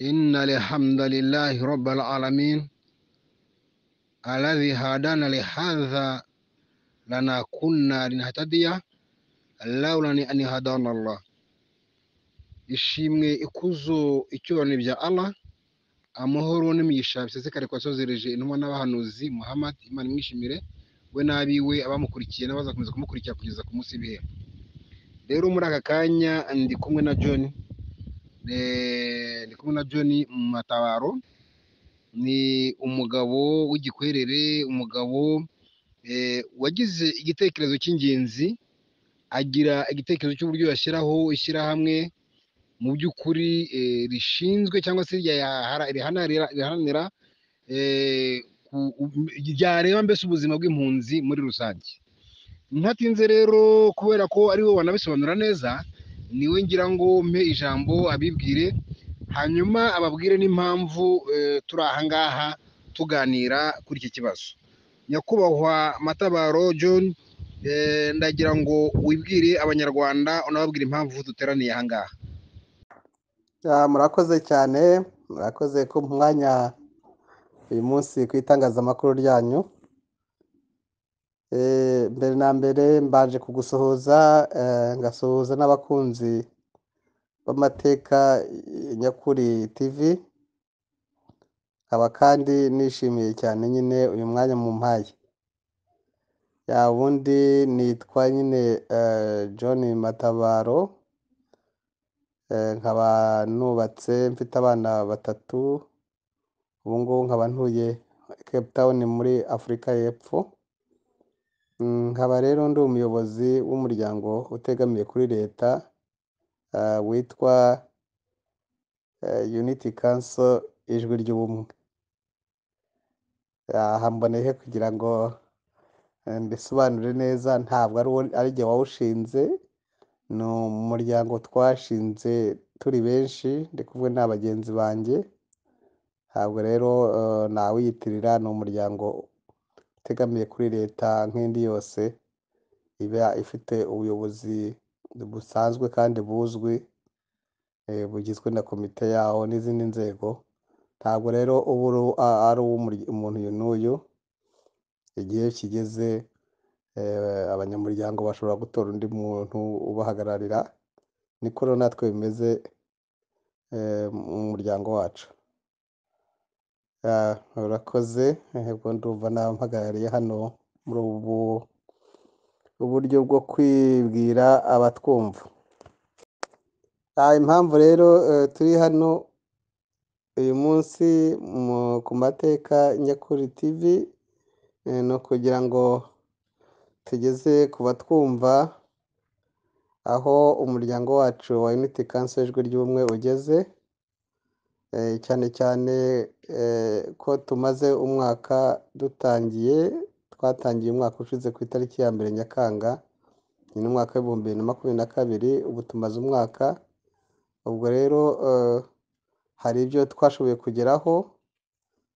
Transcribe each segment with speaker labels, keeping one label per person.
Speaker 1: إن الحمد لله رب العالمين الذي هدانا لهذا لنا كنا لنهتدي لولا أن هدانا الله. Ishimwe, ikuzo, icyubahiro bya Allah, amahoro n'imigisha bisesekare ku wasozereje intumwa n'abahanuzi Muhammad, Imana imwishimire we n'abiwe, abamukurikiye n'abazakomeza kumukurikira kugeza ku munsi w'ibihe. Rero muri aka kanya ndi kumwe na John, ndi kumwe na John Matabaro. Ni umugabo w'igikwerere, umugabo wagize igitekerezo cy'ingenzi, agira igitekerezo cy'uburyo yashyiraho ishyirahamwe mu by'ukuri rishinzwe cyangwa se riharanira ryareba mbese ubuzima bw'impunzi muri rusange. Ntatinze rero, kubera ko ari we wanabisobanura neza, niwe ngira ngo mpe ijambo abibwire, hanyuma ababwire n'impamvu turi aha ngaha tuganira kuri iki kibazo. Nyakubahwa Matabaro John, ndagira ngo wibwire Abanyarwanda, unababwire impamvu duteraniye aha ngaha.
Speaker 2: Murakoze cyane, murakoze ku mwanya uyu munsi ku itangazamakuru ryanyu. Mbere na mbere mbanje kugusuhuza, ngasuhuza n'abakunzi b'Amateka Nyakuri TV, nkaba kandi nishimiye cyane nyine uyu mwanya mumpaye. Ya, ubundi nitwa nyine John Matabaro, nkaba nubatse, mfite abana batatu, ubu ngubu nkaba ntuye Cape Town muri Afurika y'Epfo. Nkaba rero ndi umuyobozi w'umuryango utegamiye kuri leta witwa Unity Council Ijwi ry'Ubumwe. Aha mboneyeho kugira ngo mbisobanure neza, ntabwo ari jye wawushinze, ni umuryango twashinze turi benshi, ndi kumwe na bagenzi banjye, ntabwo rero nawiyitirira, ni umuryango utegamiye kuri leta nk'indi yose iba ifite ubuyobozi busanzwe kandi buzwi, bugizwe na komite yawo n'izindi nzego. Ntabwo rero uba ari uw'umuntu uyu n'uyu, igihe kigeze abanyamuryango bashobora gutora undi muntu ubahagararira, niko rero natwe bimeze mu muryango wacu. Urakoze, ubwo ndumva nampagarariye hano muri ubu buryo bwo kwibwira abatwumva. Impamvu rero turi hano uyu munsi ku Mateka Nyakuri TV ni ukugira ngo tugeze ku batwumva aho umuryango wacu wa Unity Council Ijwi ry'Ubumwe ugeze, cyane cyane ko tumaze umwaka dutangiye, twatangiye umwaka ushize ku itariki ya 1 Nyakanga, ni n'umwaka w'2022, ubu tumaze umwaka. Ubwo rero hari ibyo twashoboye kugeraho,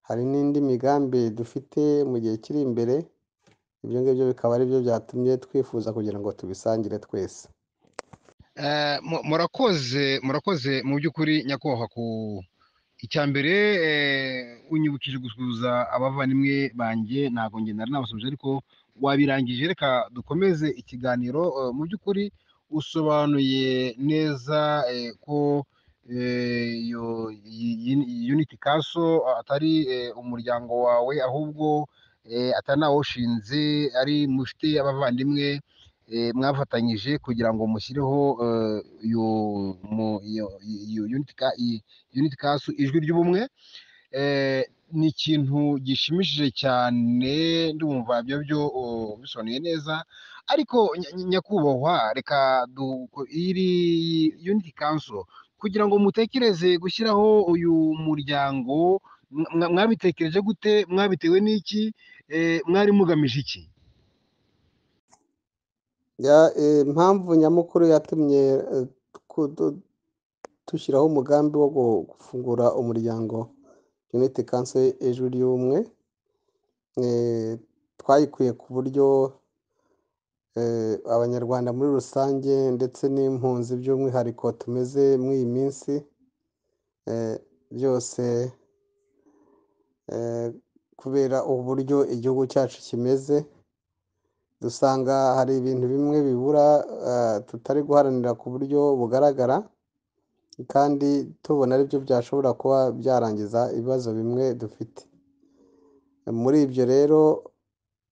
Speaker 2: hari n'indi migambi dufite mu gihe kiri imbere, ibyo ngibyo bikaba ari byo byatumye twifuza kugira ngo tubisangire twese.
Speaker 1: Murakoze, murakoze mu by'ukuri nyakubahwa. Ku icya mbere unyibukije gusuhuza abavandimwe banjye, ntabwo njye nari nabasuhuje ariko wabirangije, reka dukomeze ikiganiro. Mu by'ukuri usobanuye neza ko iyo Unity Council atari umuryango wawe, ahubwo atari nawushinze, ari mufite abavandimwe mwafatanyije kugira ngo mushyireho iyo Unity Council Ijwi ry'Ubumwe. Ni ikintu gishimishije cyane, ndumva ibyo byo bisobanuye neza. Ariko nyakubahwa, reka iri Unity Council, kugira ngo mutekereze gushyiraho uyu muryango, mwabitekereje gute? Mwabitewe n'iki? Mwari mugamije iki?
Speaker 2: Impamvu nyamukuru yatumye dushyiraho umugambi wo gufungura umuryango Unity Council Ijwi ry'Ubumwe, twayikuye ku buryo Abanyarwanda muri rusange ndetse n'impunzi by'umwihariko tumeze muri iyi minsi. Byose kubera uburyo igihugu cyacu kimeze, dusanga hari ibintu bimwe bibura tutari guharanira ku buryo bugaragara, kandi tubona aribyo byashobora kuba byarangiza ibibazo bimwe dufite. Muri ibyo rero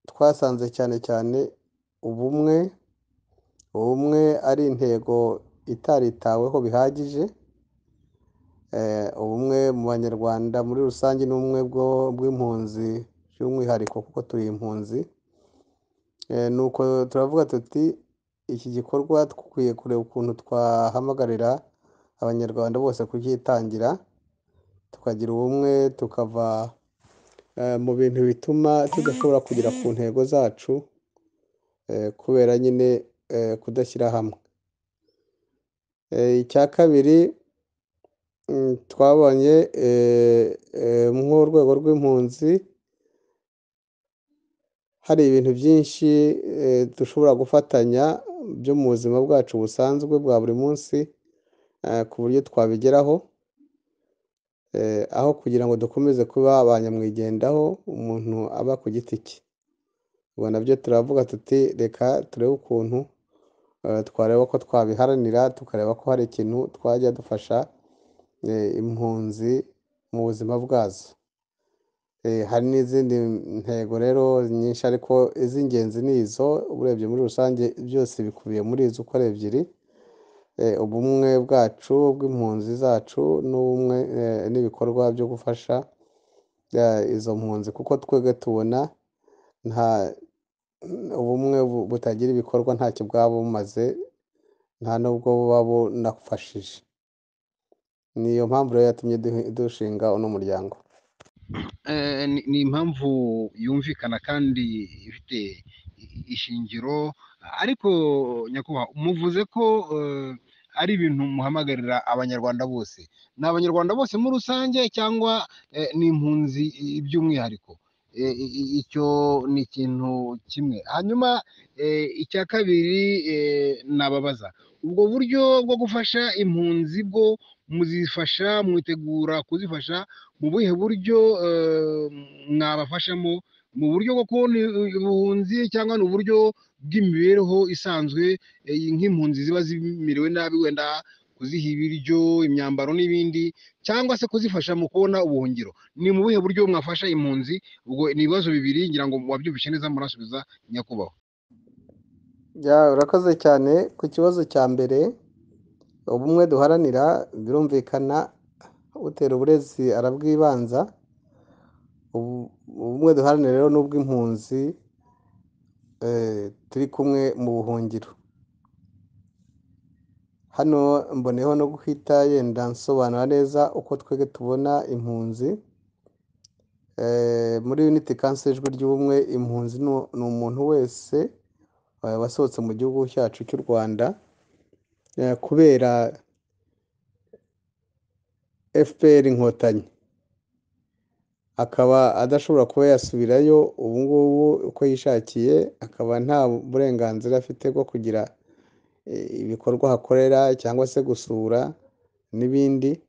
Speaker 2: twasanze cyane cyane ubumwe ari intego itaritaweho bihagije. Ubumwe mu Banyarwanda muri rusange n'ubumwe bw'impunzi by'umwihariko kuko turi impunzi. Nuko turavuga tuti iki gikorwa dukwiye kureba ukuntu twahamagarira Abanyarwanda bose kucyitangira, tukagira ubumwe, tukava mu bintu bituma tudashobora kugera ku ntego zacu kubera nyine kudashyira hamwe. Icya kabiri, twabonye nk'urwego rw'impunzi hari ibintu byinshi dushobora gufatanya byo mu buzima bwacu busanzwe bwa buri munsi, ku buryo twabigeraho, aho kugira ngo dukomeze kuba ba nyamwigendaho, umuntu aba ku giti cye. Ubwo nabyo turavuga tuti reka turebe ukuntu twareba ko twabiharanira, tukareba ko hari ikintu twajya dufasha impunzi mu buzima bwazo. Hari n'izindi ntego rero nyinshi, ariko iz'ingenzi ni izo. Urebye muri rusange byose bikubiye muri izo uko ari ebyiri: ubumwe bwacu bw'impunzi zacu n'ubumwe n'ibikorwa byo gufasha izo mpunzi, kuko twebwe tubona nta ubumwe butagira ibikorwa ntacyo bwaba bumaze, nta n'ubwo buba bunafashije. Niyo mpamvu rero yatumye dushinga uno muryango.
Speaker 1: Ni impamvu yumvikana kandi ifite ishingiro, ariko nyakubahwa muvuze ko ari ibintu muhamagarira Abanyarwanda bose. Ni Abanyarwanda bose muri rusange cyangwa ni impunzi by'umwihariko? Icyo ni ikintu kimwe. Hanyuma icya kabiri, nababaza ubwo buryo bwo gufasha impunzi bwo muzifasha, mwitegura kuzifasha mu buhe buryo? Mwabafashamo mu buryo bwo kubona ubuhunzi cyangwa ni uburyo bw'imibereho isanzwe, nk'impunzi ziba zimerewe nabi, wenda kuziha ibiryo, imyambaro n'ibindi, cyangwa se kuzifasha mu kubona ubuhungiro? Ni mu buhe buryo mwafasha impunzi? Ubwo ni ibibazo bibiri, ngira ngo wabyumvishe neza, murasubiza nyakubahwa.
Speaker 2: Ya, urakoze cyane ku kibazo cya mbere. Ubumwe duharanira, birumvikana utera uburezi arabwibanza. Ubumwe duharanira rero ni ubw'impunzi turi kumwe mu buhungiro. Hano mboneyeho no guhita yenda nsobanura neza uko twebwe tubona impunzi. Muri Unity Council Ijwi ry'Ubumwe, impunzi ni umuntu wese wasohotse mu gihugu cyacu cy'u Rwanda kubera FPR Inkotanyi, akaba adashobora kuba yasubirayo ubu ngubu uko yishakiye, akaba nta burenganzira afite bwo kugira ibikorwa ahakorera cyangwa se gusura n'ibindi.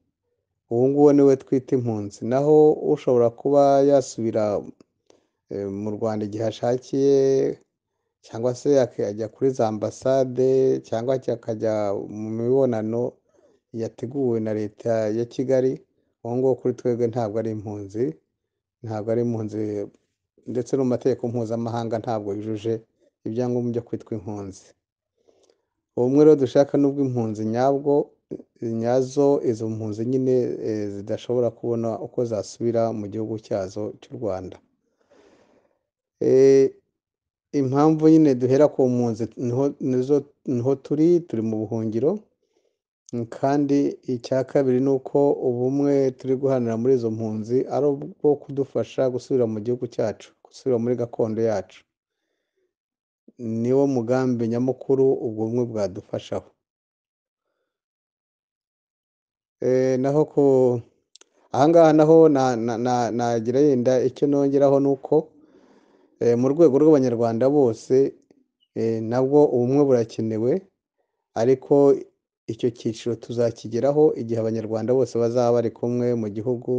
Speaker 2: Ubu ngubu niwe twita impunzi. Naho ushobora kuba yasubira mu Rwanda igihe ashakiye, cyangwa se akajya kuri za ambasade, cyangwa akajya mu mibonano yateguwe na leta ya Kigali, uwo nguwo kuri twebwe ntabwo ari impunzi, ntabwo ari impunzi, ndetse no mu mategeko mpuzamahanga ntabwo yujuje ibyangombwa byo kwitwa impunzi. Ubumwe rero dushaka n'ubw'impunzi nyabwo, nyazo, izo mpunzi nyine zidashobora kubona uko zasubira mu gihugu cyazo cy'u Rwanda. Impamvu nyine duhera ku mpunzi, niho turi mu buhungiro, kandi icya kabiri ni uko ubumwe turi guharanira muri izo mpunzi ari ubwo kudufasha gusubira mu gihugu cyacu, gusubira muri gakondo yacu. Niwo mugambi nyamukuru ubwo bumwe bwadufashaho. Naho ku ahangaha naho nagira yenda icyo nongeraho ni uko mu rwego rw'Abanyarwanda bose nabwo ubumwe burakenewe, ariko Icyo cyiciro tuzakigeraho igihe Abanyarwanda bose bazaba bari kumwe mu gihugu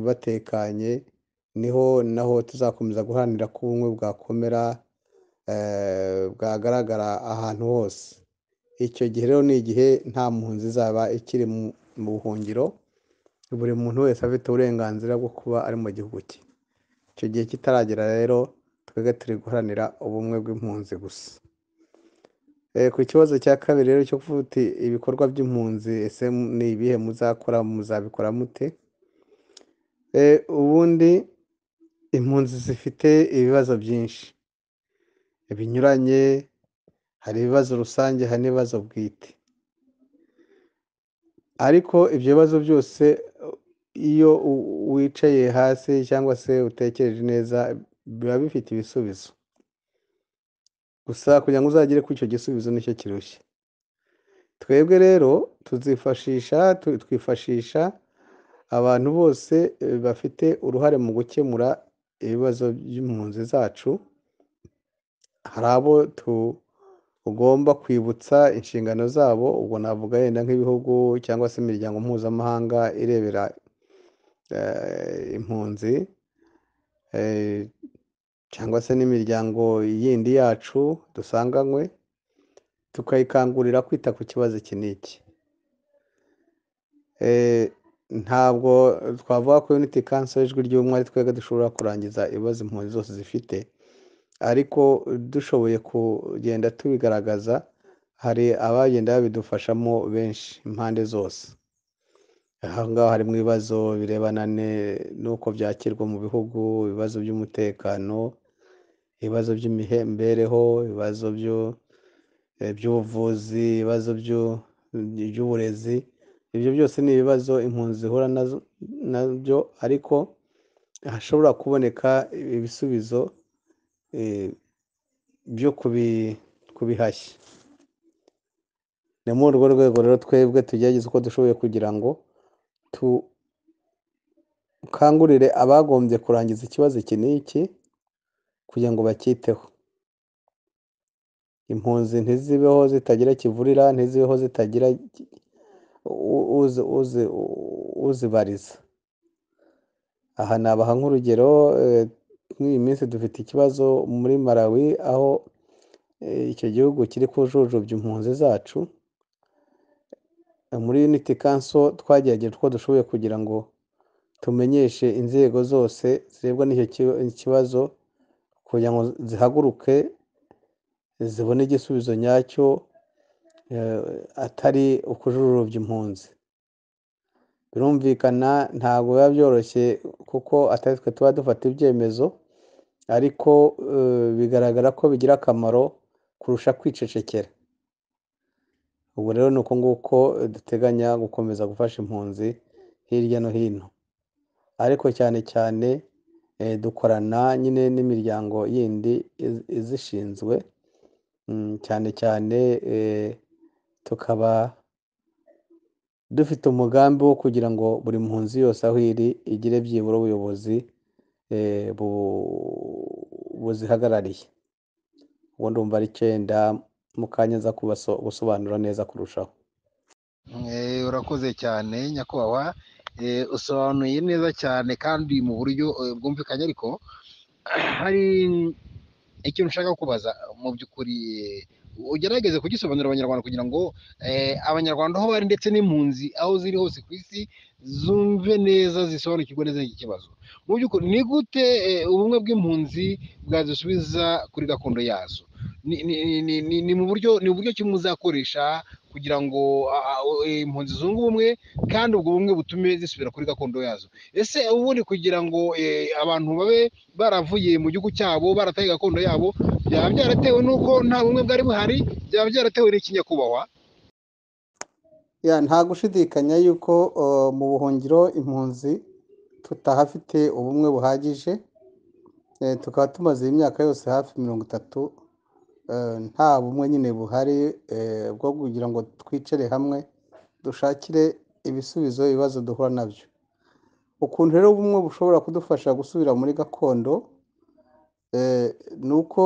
Speaker 2: batekanye, niho naho tuzakomeza guharanira ko ubumwe bwakomera, bwagaragara ahantu hose. Icyo gihe rero ni igihe nta mpunzi izaba ikiri mu buhungiro, buri muntu wese afite uburenganzira bwo kuba ari mu gihugu cye. Icyo gihe kitaragera rero, twebwe turi guharanira ubumwe bw'impunzi gusa. Ku kibazo cya kabiri rero cyo kuvuga uti ibikorwa by'impunzi ese ni ibihe muzakora, muzabikora mute? Ubundi impunzi zifite ibibazo byinshi binyuranye, hari ibibazo rusange, hari n'ibibazo bwite. Ariko ibyo bibazo byose iyo wicaye hasi cyangwa se utekereje neza, biba bifite ibisubizo. Gusa kugira ngo uzagere kuri icyo gisubizo nicyo kirushya. Twebwe rero tuzifashisha, twifashisha abantu bose bafite uruhare mu gukemura ibibazo by'impunzi zacu. Hari abo tugomba kwibutsa inshingano zabo, ubwo navuga yenda nk'ibihugu cyangwa se imiryango mpuzamahanga irebera impunzi, cyangwa se n'imiryango yindi yacu dusanganywe, tukayikangurira kwita ku kibazo iki n'iki. Ntabwo twavuga ko Unity Council Ijwi ry'Ubumwe ari twebwe dushobora kurangiza ibibazo impunzi zose zifite, ariko dushoboye kugenda tubigaragaza, hari abagenda babidufashamo benshi impande zose. Aha ngaha harimo ibibazo birebana n'uko byakirwa mu bihugu, ibibazo by'umutekano, ibibazo by'imibereho, ibibazo by'ubuvuzi, ibibazo by'uburezi. Ibyo byose ni ibibazo impunzi zihura nabyo, ariko hashobora kuboneka ibisubizo byo kubihashya. Ni muri urwo rwego rero twebwe tugerageza uko dushoboye kugira ngo dukangurire abagombye kurangiza ikibazo iki n'iki kugira ngo bacyiteho. Impunzi ntizibeho zitagira kivurira, ntizibeho zitagira uzibariza. Aha nabaha nk'urugero, nk'iyi minsi dufite ikibazo muri Malawi, aho icyo gihugu kiri kujujubya impunzi zacu. Muri Unity Council twagerageje uko dushoboye kugira ngo tumenyeshe inzego zose zirebwa n'icyo kibazo, kugira ngo zihaguruke zibone igisubizo nyacyo, atari ukujujubya impunzi. Birumvikana ntabwo biba byoroshye kuko atari twe tuba dufata ibyemezo, ariko bigaragara ko bigira akamaro kurusha kwicecekera. Ubwo rero ni uko nguko duteganya gukomeza gufasha impunzi hirya no hino, ariko cyane cyane dukorana nyine n'imiryango yindi izishinzwe, cyane cyane tukaba dufite umugambi wo kugira ngo buri mpunzi yose aho iri igire byibura ubuyobozi buzihagarariye. Ubu ndumva ari cyenda mu kanya nza gusobanura neza kurushaho.
Speaker 1: Urakoze cyane nyakubahwa, usobanuye neza cyane kandi mu buryo bwumvikanye, ariko hari ikintu nshaka kubaza mu by'ukuri, ugerageze kugisobanurira Abanyarwanda kugira ngo Abanyarwanda aho bari ndetse n'impunzi aho ziri hose ku isi zumve neza, zisobanukirwe neza iki kibazo. Mu by'ukuri ni gute ubumwe bw'impunzi bwazisubiza kuri gakondo yazo? Ni mu buryo, ni uburyo ki muzakoresha kugira ngo impunzi zunge ubumwe, kandi ubwo bumwe butume zisubira kuri gakondo yazo? Ese ubundi kugira ngo abantu babe baravuye mu gihugu cyabo barataye gakondo yabo, byaba byaratewe n'uko nta bumwe bwari buhari? Byaba byaratewe n'iki nyakubahwa?
Speaker 2: Ya, nta gushidikanya yuko mu buhungiro impunzi tutahafite ubumwe buhagije, tukaba tumaze imyaka yose hafi 30 nta bumwe nyine buhari bwo kugira ngo twicare hamwe dushakire ibisubizo ibibazo duhura nabyo. Ukuntu rero ubumwe bushobora kudufasha gusubira muri gakondo, ni uko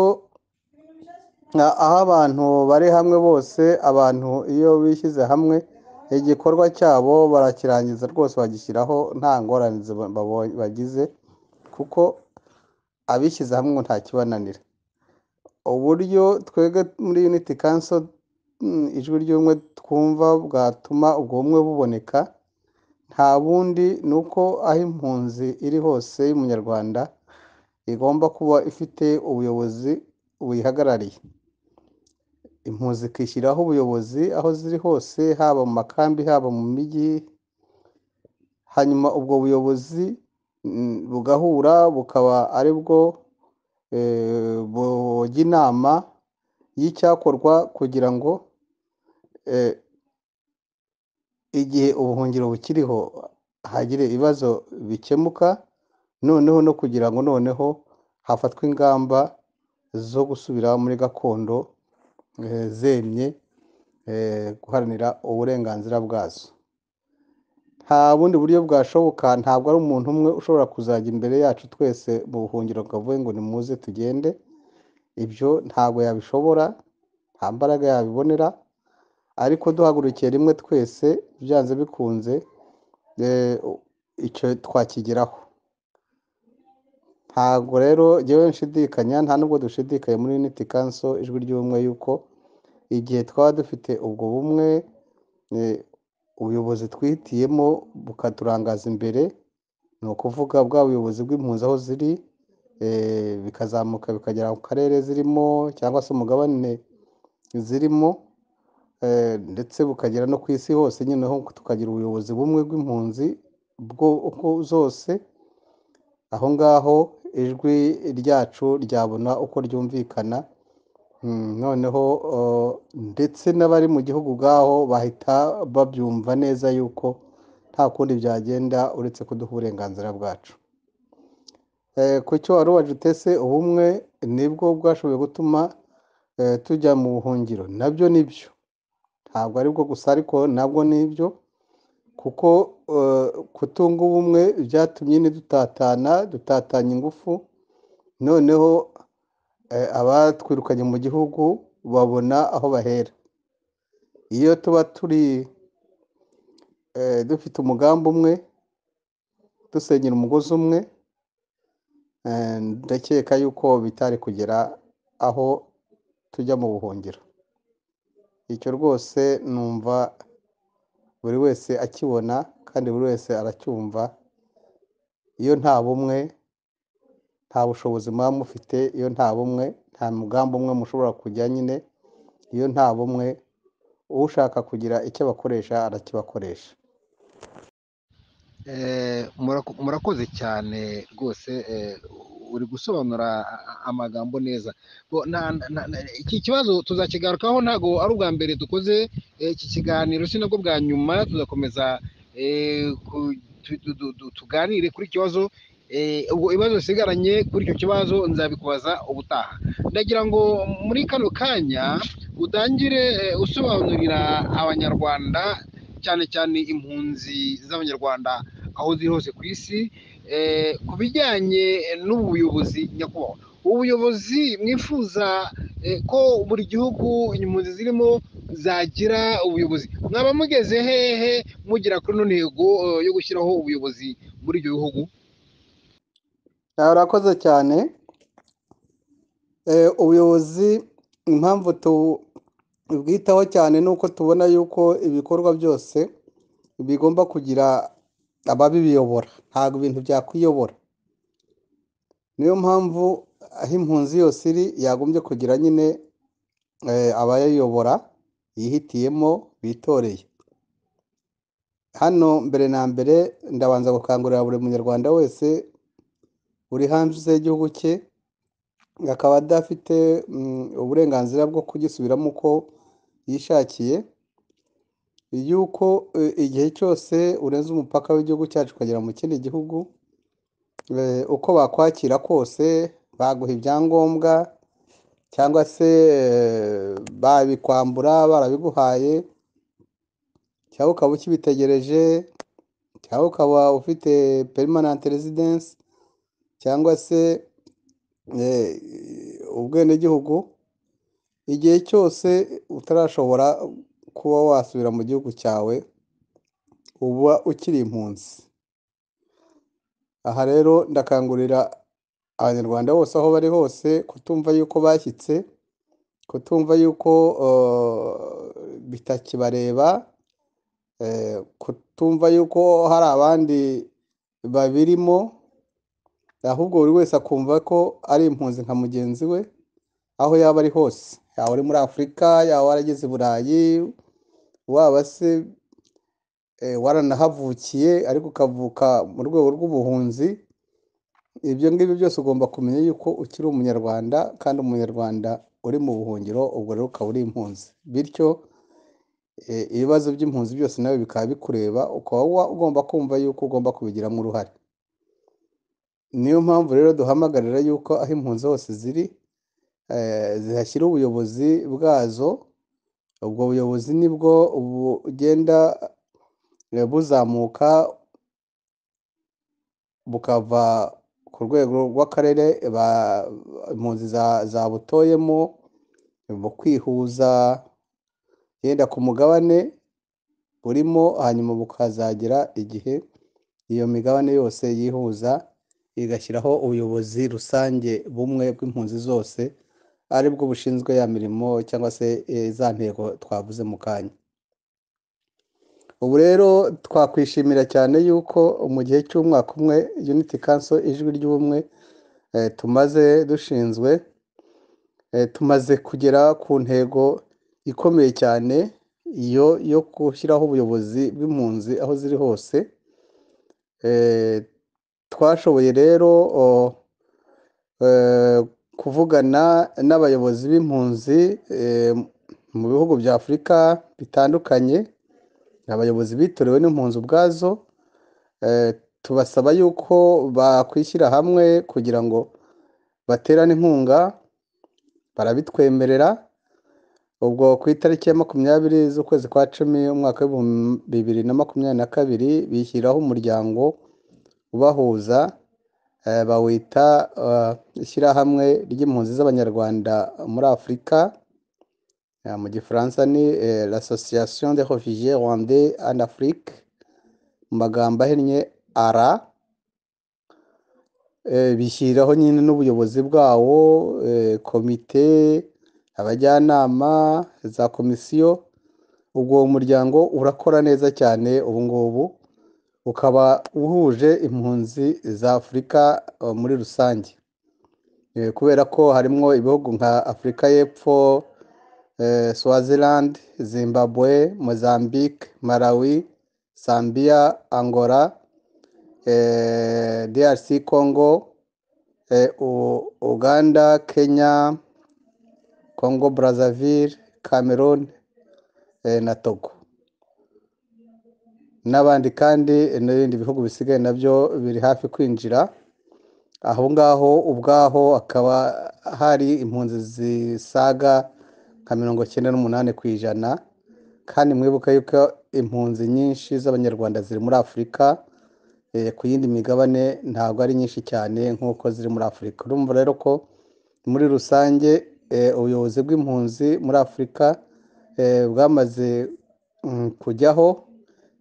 Speaker 2: Aho abantu bari hamwe bose, abantu iyo bishyize hamwe igikorwa cyabo barakirangiza rwose, bagishyiraho nta ngorane bagize, kuko abishyize hamwe ngo nta kibananira. Uburyo twebwe muri Unity Council, Ijwi ry'Ubumwe, twumva bwatuma ubwo bumwe buboneka nta bundi, ni uko aho impunzi iri hose y'umunyarwanda igomba kuba ifite ubuyobozi buyihagarariye. Impunzi ikishyiraho ubuyobozi aho ziri hose, haba mu makambi, haba mu mijyi, hanyuma ubwo buyobozi bugahura, bukaba ari bwo bujya inama y'icyakorwa kugira ngo igihe ubuhungiro bukiriho hagire ibibazo bikemuka, noneho no kugira ngo noneho hafatwe ingamba zo gusubira muri gakondo zemye, guharanira uburenganzira bwazo. Nta bundi buryo bwashoboka. Ntabwo ari umuntu umwe ushobora kuzajya imbere yacu twese mu buhungiro ngo avuge ngo nimuze tugende. Ibyo ntabwo yabishobora, nta mbaraga yabibonera, ariko duhagurukiye rimwe twese, byanze bikunze icyo twakigeraho. Ntabwo rero njyewe nshidikanya, nta nubwo dushidikanya muri Unity Council Ijwi ry'Ubumwe, yuko igihe twaba dufite ubwo bumwe, ubuyobozi twihitiyemo bukaturangaza imbere, ni ukuvuga bwa buyobozi bw'impunzi aho ziri, bikazamuka bikagera ku karere zirimo cyangwa se umugabane zirimo, ndetse bukagera no ku isi hose nyine, ho tukagira ubuyobozi bumwe bw'impunzi bwo zose, aho ngaho ijwi ryacu ryabona uko ryumvikana. Noneho ndetse n'abari mu gihugu ubwaho bahita babyumva neza yuko nta kundi byagenda uretse kuduha uburenganzira bwacu. Ku cyo wari ubajije utese ubumwe nibwo bwashoboye gutuma tujya mu buhungiro, nabyo nibyo, ntabwo aribwo gusa ariko nabwo nibyo, kuko kutunga ubumwe byatumye nyine dutatana, dutatanya ingufu, noneho abatwirukanye mu gihugu babona aho bahera. Iyo tuba turi dufite umugambi umwe, dusenyera umugozi umwe, ndakeka yuko bitari kugera aho tujya mu buhungiro. Icyo rwose numva buri wese akibona kandi buri wese aracyumva. Iyo nta bumwe nta bushobozi muba mufite, iyo nta bumwe nta mugambi umwe mushobora kujya nyine, iyo nta bumwe ushaka kugira icyo abakoresha arakibakoresha.
Speaker 1: Murakoze cyane rwose, uri gusobanura amagambo neza. Iki kibazo tuzakigarukaho, ntabwo ari ubwa mbere dukoze iki kiganiro, si nabwo bwa nyuma, tuzakomeza tuganire kuri iki kibazo. Ubwo ibibazo bisigaranye kuri icyo kibazo nzabikubaza ubutaha. Ndagira ngo muri kano kanya utangire usobanurira Abanyarwanda, cyane cyane impunzi z'Abanyarwanda aho ziri hose ku isi, ku bijyanye n'ubu buyobozi. Nyakubahwa, ubuyobozi mwifuza ko buri gihugu impunzi zirimo zagira ubuyobozi, mwaba mugeze hehe mugera kuri ino ntego yo gushyiraho ubuyobozi muri ibyo bihugu?
Speaker 2: Urakoze cyane. Ubuyobozi impamvu tubwitaho cyane ni uko tubona yuko ibikorwa byose bigomba kugira ababiyobora, ntabwo ibintu byakwiyobora. Niyo mpamvu aho impunzi yose iri yagombye kugira nyine abayiyobora yihitiyemo bitoreye. Hano mbere na mbere ndabanza gukangurira buri munyarwanda wese uri hanze y'igihugu cye akaba adafite uburenganzira bwo kugisubiramo uko yishakiye, yuko igihe cyose urenze umupaka w'igihugu cyacu ukagera mu kindi gihugu, uko bakwakira kose, baguha ibyangombwa cyangwa se babikwambura barabiguhaye, cyangwa ukaba ukibitegereje, cyangwa ukaba ufite permanent residence cyangwa se ubwenegihugu. Igihe cyose utarashobora kuba wasubira mu gihugu cyawe, uba ukiri impunzi. Aha rero ndakangurira Abanyarwanda bose aho bari hose kutumva yuko bashyitse, kutumva yuko bitakibareba, kutumva yuko hari abandi babirimo, ahubwo buri wese akumva ko ari impunzi nka mugenzi we, aho yaba ari hose, yaba ari muri Afurika, yaba warageze i Burayi, waba se waranahavukiye ariko ukavuka mu rwego rw'ubuhunzi, ibyo ngibyo byose ugomba kumenya yuko ukiri Umunyarwanda, kandi Umunyarwanda uri mu buhungiro, ubwo rero ukaba uri impunzi. Bityo ibibazo by'impunzi byose nawe bikaba bikureba, ukaba ugomba kumva yuko ugomba kubigiramo uruhare. Niyo mpamvu rero duhamagarira yuko aho impunzi hose ziri, zihashyira ubuyobozi bwazo. Ubwo buyobozi nibwo bugenda buzamuka bukava ku rwego rw'akarere impunzi zabutoyemo, mu kwihuza yenda ku mugabane burimo, hanyuma bukazagera igihe iyo migabane yose yihuza igashyiraho ubuyobozi rusange bumwe bw'impunzi zose, aribwo bushinzwe ya mirimo cyangwa se za ntego twavuze mu kanya. Ubu rero twakwishimira cyane yuko mu gihe cy'umwaka umwe Unity Council Ijwi ry'Ubumwe tumaze dushinzwe, tumaze kugera ku ntego ikomeye cyane, iyo yo gushyiraho ubuyobozi bw'impunzi aho ziri hose. Twashoboye rero kuvugana n'abayobozi b'impunzi mu bihugu bya Afurika bitandukanye, abayobozi bitorewe n'impunzi ubwazo, tubasaba yuko bakwishyira hamwe kugira ngo baterane inkunga, barabitwemerera. Ubwo ku itariki ya 20 z'ukwezi kwa 10 umwaka w'2022 bishyiraho umuryango ubahuza, bawita Ishyirahamwe ry'Impunzi z'Abanyarwanda muri Afurika, mu Gifaransa ni l'Association des Réfugiés Rwandais en Afrique, mu magambo ahinnye ARA. Bishyiraho nyine n'ubuyobozi bwawo, komite, abajyanama, za komisiyo. Ubwo uwo muryango urakora neza cyane ubu ngubu, ukaba uhuje impunzi za Afurika muri rusange, kubera ko harimo ibihugu nka Afurika y'Epfo, Swaziland, Zimbabwe, Mozambique, Malawi, Zambia, Angola, DRC Congo, Uganda, Kenya, Congo Brazzaville, Cameroon na Togo n'abandi, kandi n'ibindi bihugu bisigaye nabyo biri hafi kwinjira aho ngaho. Ubwaho hakaba hari impunzi zisaga nka 98%. Kandi mwibuka yuko impunzi nyinshi z'Abanyarwanda ziri muri Afurika, ku yindi migabane ntabwo ari nyinshi cyane nk'uko ziri muri Afurika. Urumva rero ko muri rusange ubuyobozi bw'impunzi muri Afurika bwamaze kujyaho.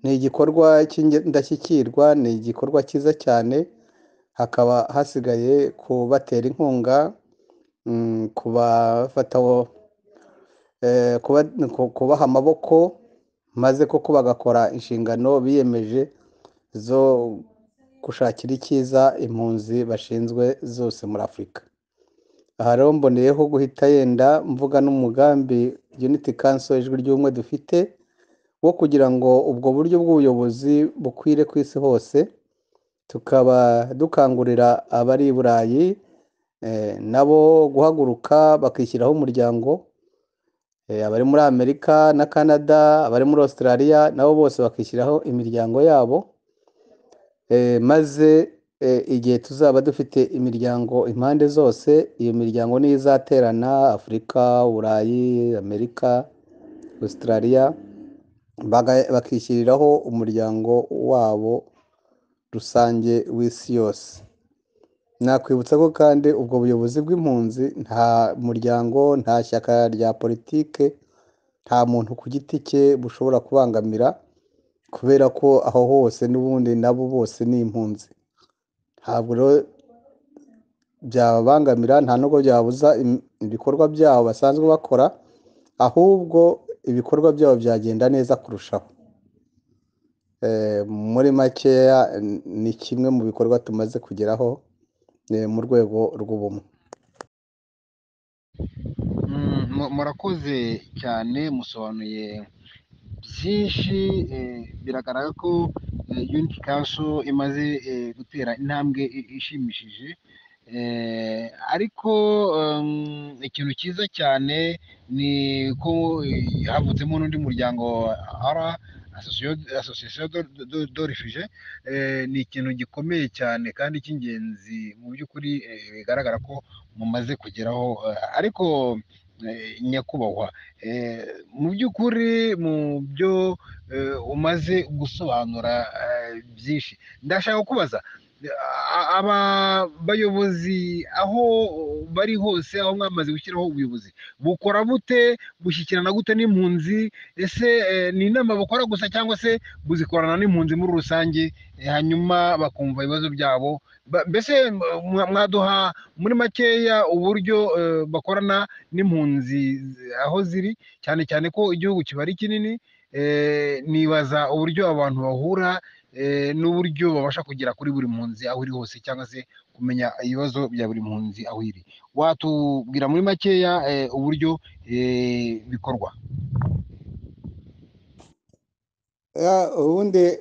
Speaker 2: Ni igikorwa cy'indashyikirwa, ni igikorwa cyiza cyane. Hakaba hasigaye kubatera inkunga, kubafata, kubaha amaboko, maze koko bagakora inshingano biyemeje zo gushakira icyiza impunzi bashinzwe zose muri Afurika. Aha rero mboneyeho guhita yenda mvuga n'umugambi Unity Council Ijwi ry'Ubumwe dufite wo kugira ngo ubwo buryo bw'ubuyobozi bukwire ku isi hose, tukaba dukangurira abari i Burayi nabo guhaguruka bakishyiraho umuryango, abari muri Amerika na Canada, abari muri Australia nabo bose bakishyiraho imiryango yabo, maze igihe tuzaba dufite imiryango impande zose, iyo miryango niyo izaterana: Afurika, Burayi, Amerika, Australia, bakishyiriraho umuryango wabo rusange w'isi yose. Nakwibutsa ko kandi ubwo buyobozi bw'impunzi nta muryango, nta shyaka rya politike, nta muntu ku giti cye bushobora kubangamira, kubera ko aho hose n'ubundi nabo bose ni impunzi. Ntabwo rero byababangamira, nta nubwo byabuza ibikorwa byabo basanzwe bakora, ahubwo ibikorwa byabo byagenda neza kurushaho. Muri makeya ni kimwe mu bikorwa tumaze kugeraho mu rwego rw'ubumwe.
Speaker 1: Murakoze cyane, musobanuye byinshi. Biragaragara ko Unity Council imaze gutera intambwe ishimishije. Ariko ikintu cyiza cyane ni ko havutsemo n'undi muryango ara Association de Réfugiés. Ni ikintu gikomeye cyane kandi cy'ingenzi mu by'ukuri, bigaragara ko mumaze kugeraho. Ariko nyakubahwa, mu by'ukuri mu byo umaze gusobanura byinshi, ndashaka kubaza aba bayobozi aho bari hose, aho mwamaze gushyiraho ubuyobozi, bukora bute? Bushyikirana gute n'impunzi? Ese ni inama bakora gusa cyangwa se buzikorana n'impunzi muri rusange, hanyuma bakumva ibibazo byabo? Mbese mwaduha muri makeya uburyo bakorana n'impunzi aho ziri, cyane cyane ko igihugu kiba ari kinini? Nibaza uburyo abantu bahura n'uburyo babasha kugera kuri buri mpunzi aho iri hose, cyangwa se kumenya ibibazo bya buri mpunzi aho iri. Watubwira muri makeya uburyo bikorwa?
Speaker 2: Ubundi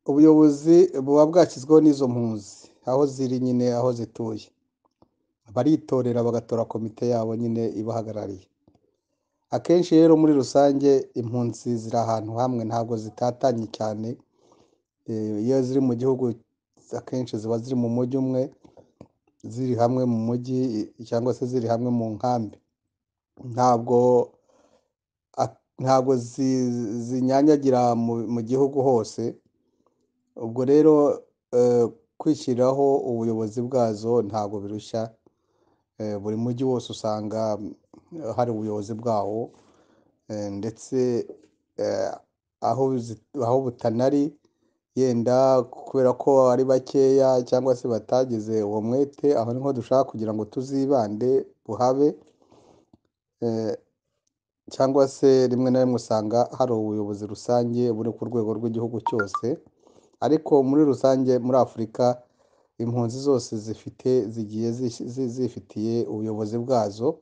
Speaker 2: ubuyobozi buba bwashyizweho n'izo mpunzi aho ziri nyine, aho zituye, baritorera bagatora komite yabo nyine ibahagarariye. Akenshi rero muri rusange impunzi ziri ahantu hamwe, ntabwo zitatanye cyane. Iyo ziri mu gihugu akenshi ziba ziri mu mujyi umwe, ziri hamwe mu mujyi cyangwa se ziri hamwe mu nkambi. Ntabwo zinyanyagira mu gihugu hose. Ubwo rero kwishyiriraho ubuyobozi bwazo ntabwo birushya. Buri mujyi wose usanga hari ubuyobozi bwawo, ndetse aho butanari yenda kubera ko ari bakeya cyangwa se batagize uwo mwete, aho niho dushaka kugira ngo tuzibande buhabe, cyangwa se rimwe na rimwe usanga hari ubuyobozi rusange buri ku rwego rw'igihugu cyose. Ariko muri rusange muri Afurika impunzi zose zigiye zifitiye ubuyobozi bwazo,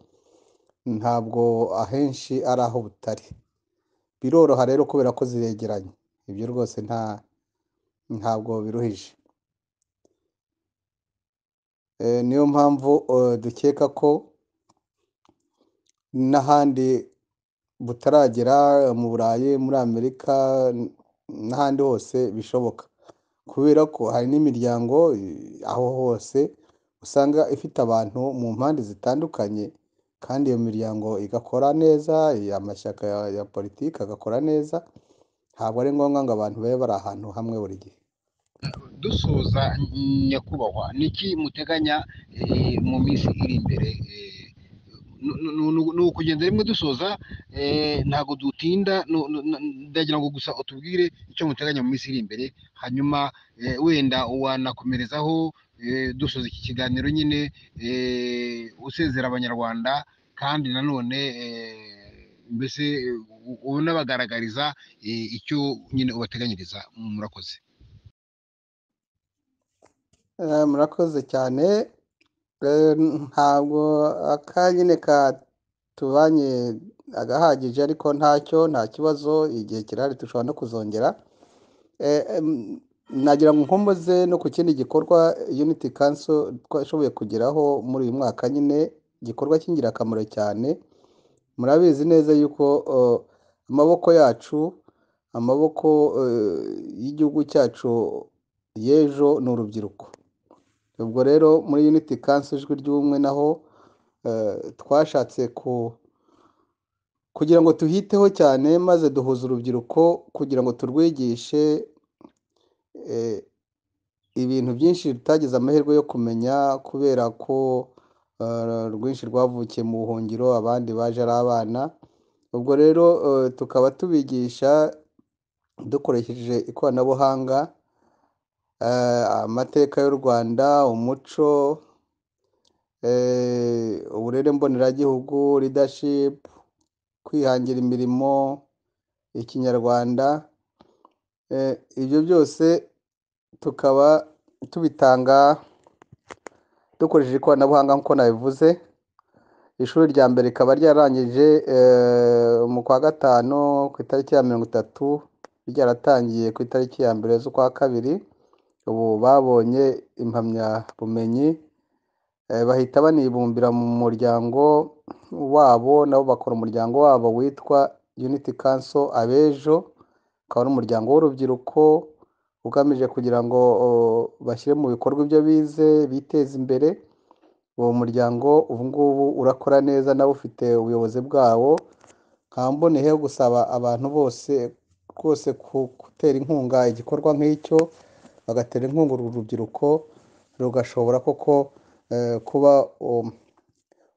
Speaker 2: ntabwo ahenshi ari aho butari. Biroroha rero kubera ko ziregeranye, ibyo rwose ntabwo biruhije. Niyo mpamvu dukeka ko n'ahandi butaragera, mu Burayi, muri Amerika n'ahandi hose bishoboka, kubera ko hari n'imiryango aho hose usanga ifite abantu mu mpande zitandukanye, kandi iyo miryango igakora neza, amashyaka ya politiki agakora neza. Ntabwo ari ngombwa ngo abantu babe bari ahantu hamwe buri gihe.
Speaker 1: Dusoza nyakubahwa, niki muteganya mu minsi iri imbere? Ni ukugenda rimwe dusoza, ntabwo dutinda. Ndagira ngo gusa utubwire icyo muteganya mu minsi iri imbere, hanyuma wenda wanakomerezaho dusoza iki kiganiro nyine, usezera abanyarwanda, kandi nanone mbese unabagaragariza icyo nyine ubateganyiriza. Murakoze.
Speaker 2: Murakoze cyane. Ntabwo akanyine katubanye agahagije, ariko ntacyo, nta kibazo, igihe kirahari dushobora no kuzongera. Nagira ngo nkomoze no ku kindi gikorwa Unity Council twashoboye kugeraho muri uyu mwaka nyine, igikorwa cy'ingirakamaro cyane. Murabizi neza yuko amaboko yacu, amaboko y'igihugu cyacu y'ejo ni urubyiruko. Ubwo rero muri Unity Council Ijwi ry'Ubumwe naho twashatse kugira ngo tuhiteho cyane, maze duhuza urubyiruko kugira ngo turwigishe ibintu byinshi tutagize amahirwe yo kumenya kubera ko rwinshi rwavukiye mu buhungiro, abandi baje ari abana. Ubwo rero tukaba tubigisha dukoresheje ikoranabuhanga, amateka y'u Rwanda, umuco, uburere mboneragihugu, leadership, kwihangira imirimo, Ikinyarwanda, ibyo byose tukaba tubitanga dukoresheje ikoranabuhanga nk'uko nabivuze. Ishuri rya mbere rikaba ryarangije mu kwa gatanu ku itariki ya 30, ryaratangiye ku itariki ya 1 z'ukwa kabiri. Ubu babonye impamyabumenyi, bahita banibumbira mu muryango wabo, nabo bakora umuryango wabo witwa Unity Council Abejo, ukaba ari umuryango w'urubyiruko ugamije kugira ngo bashyire mu bikorwa ibyo bize, biteze imbere. Uwo muryango ubu ngubu urakora neza, nawe ufite ubuyobozi bwawo. Nkaba mboneyeho gusaba abantu bose rwose gutera inkunga igikorwa nk'icyo, bagatera inkunga uru rubyiruko rugashobora koko kuba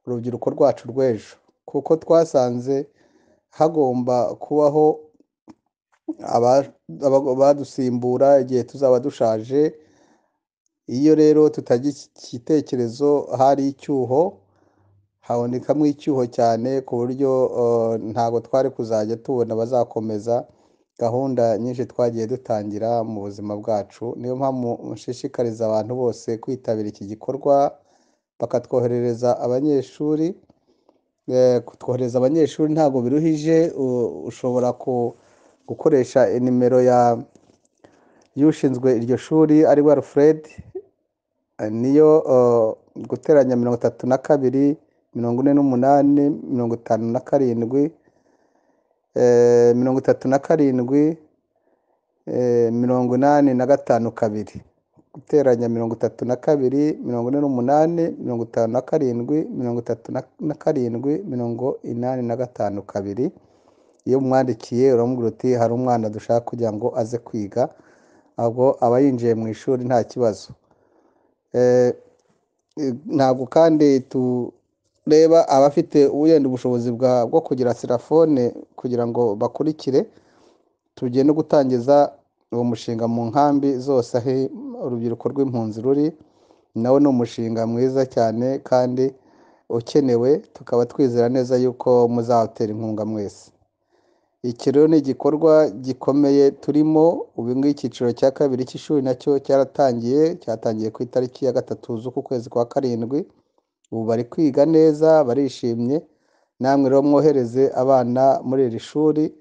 Speaker 2: urubyiruko rwacu rw'ejo, kuko twasanze hagomba kubaho abadusimbura igihe tuzaba dushaje. Iyo rero tutagira iki gitekerezo hari icyuho, habonekamo icyuho cyane ku buryo ntabwo twari kuzajya tubona abazakomeza gahunda nyinshi twagiye dutangira mu buzima bwacu. Niyo mpamvu nshishikariza abantu bose kwitabira iki gikorwa, bakatwoherereza abanyeshuri. Kutwohereza abanyeshuri ntabwo biruhije, ushobora gukoresha nimero y'ushinzwe iryo shuri ari we Alfred, niyo guteranya 32 48 57 37 85 2, guteranya 32 48 57 37 85 2. Iyo umwandikiye uramubwira uti hari umwana dushaka kugira ngo aze kwiga, ahubwo aba yinjiye mu ishuri nta kibazo. Ntabwo kandi tureba abafite wenda ubushobozi bwo kugira telefone kugira ngo bakurikire. Tugiye no gutangiza uwo mushinga mu nkambi zose aho urubyiruko rw'impunzi ruri, nawo ni umushinga mwiza cyane kandi ukenewe, tukaba twizera neza yuko muzawutera inkunga mwese. Iki rero ni igikorwa gikomeye turimo. Ubu ngubu icyiciro cya kabiri cy'ishuri nacyo cyaratangiye, cyatangiye ku itariki ya 3 z'uku kwezi kwa 7. Ubu bari kwiga neza, barishimye. Namwe rero mwohereze abana muri iri shuri,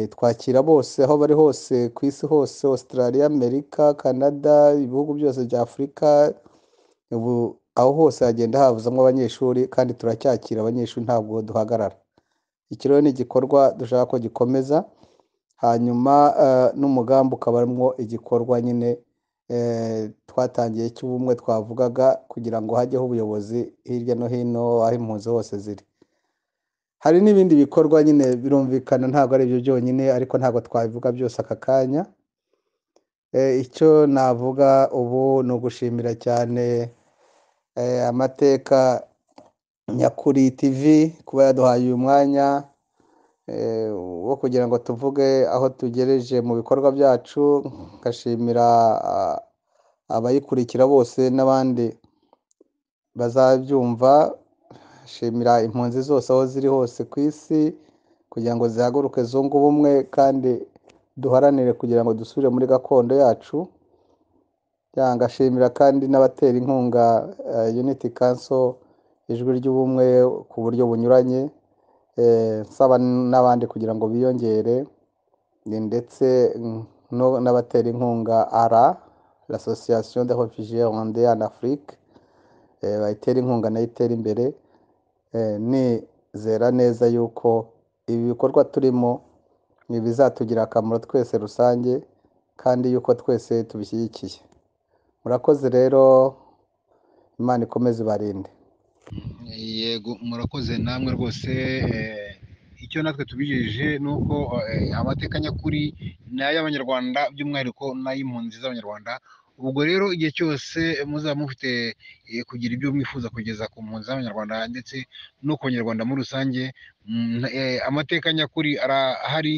Speaker 2: twakira bose aho bari hose ku isi hose, Australia, Amerika, Canada, ibihugu byose bya Afurika. Ubu aho hose hagenda havuzamo abanyeshuri, kandi turacyakira abanyeshuri ntabwo duhagarara. Iki rero ni igikorwa dushaka ko gikomeza, hanyuma n'umugambi ukabamo igikorwa nyine twatangiye cy'ubumwe twavugaga, kugira ngo hajyeho ubuyobozi hirya no hino aho impunzi hose ziri. Hari n'ibindi bikorwa nyine birumvikana, ntabwo ari ibyo byonyine, ariko ntabwo twabivuga byose aka kanya. Icyo navuga ubu ni ugushimira cyane Amateka Nyakuri TV kuba yaduhaye uyu mwanya wo kugira ngo tuvuge aho tugereje mu bikorwa byacu. Ngashimira abayikurikira bose n'abandi bazabyumva. Shimira impunzi zose aho ziri hose ku isi kugira ngo zihaguruke zunge ubumwe kandi duharanire kugira ngo dusubire muri gakondo yacu. Ngashimira kandi n'abatera inkunga Unity Council Ijwi ry'Ubumwe ku buryo bunyuranye, nsaba n'abandi kugira ngo biyongere, ndetse n'abatera inkunga ARA, l'Association des Réfugiés Rwandais en Afrique, bayitera inkunga nayo itere imbere. Nizera neza yuko ibi bikorwa turimo ni bizatugirira akamaro twese rusange, kandi yuko twese tubishyigikiye. Murakoze rero, Imana ikomeze ibarinde.
Speaker 1: Yego, murakoze namwe rwose. Icyo natwe tubijeje ni uko amateka nyakuri ni ay'Abanyarwanda, by'umwihariko n'ay'impunzi z'Abanyarwanda. Ubwo rero igihe cyose muzaba mufite kugira ibyo mwifuza kugeza ku mpunzi z'Abanyarwanda ndetse no ku Banyarwanda muri rusange, amateka nyakuri arahari,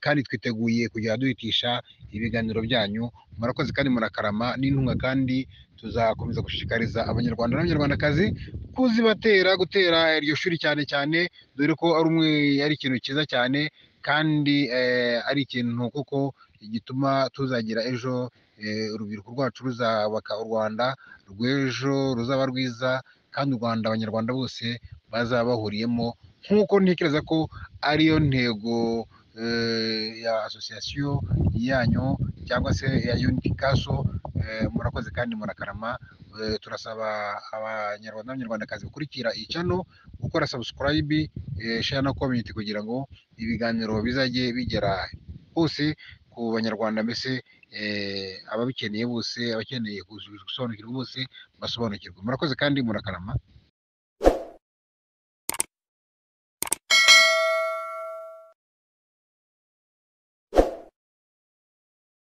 Speaker 1: kandi twiteguye kujya duhitisha ibiganiro byanyu. Murakoze kandi murakarama n'intunga, kandi tuzakomeza gushishikariza Abanyarwanda n'Abanyarwandakazi kuzibatera gutera iryo shuri cyane cyane, dore ko ari umwe ari ikintu cyiza cyane kandi ari ikintu kuko gituma tuzagira ejo urubyiruko rwacu ruzubaka u Rwanda rw'ejo ruzaba rwiza, kandi u Rwanda Abanyarwanda bose bazaba bahuriyemo, nk'uko ntekereza ko ariyo ntego ya association yanyu cyangwa se ya Unity Council. Murakoze kandi murakarama. Turasaba Abanyarwanda n'Abanyarwandakazi gukurikira iyi channel, gukora subscribe, share na comment, kugira ngo ibiganiro bizajye bigera hose ku Banyarwanda, mbese ababikeneye bose, abakeneye gusobanukirwa bose basobanukirwe. Murakoze kandi murakarama.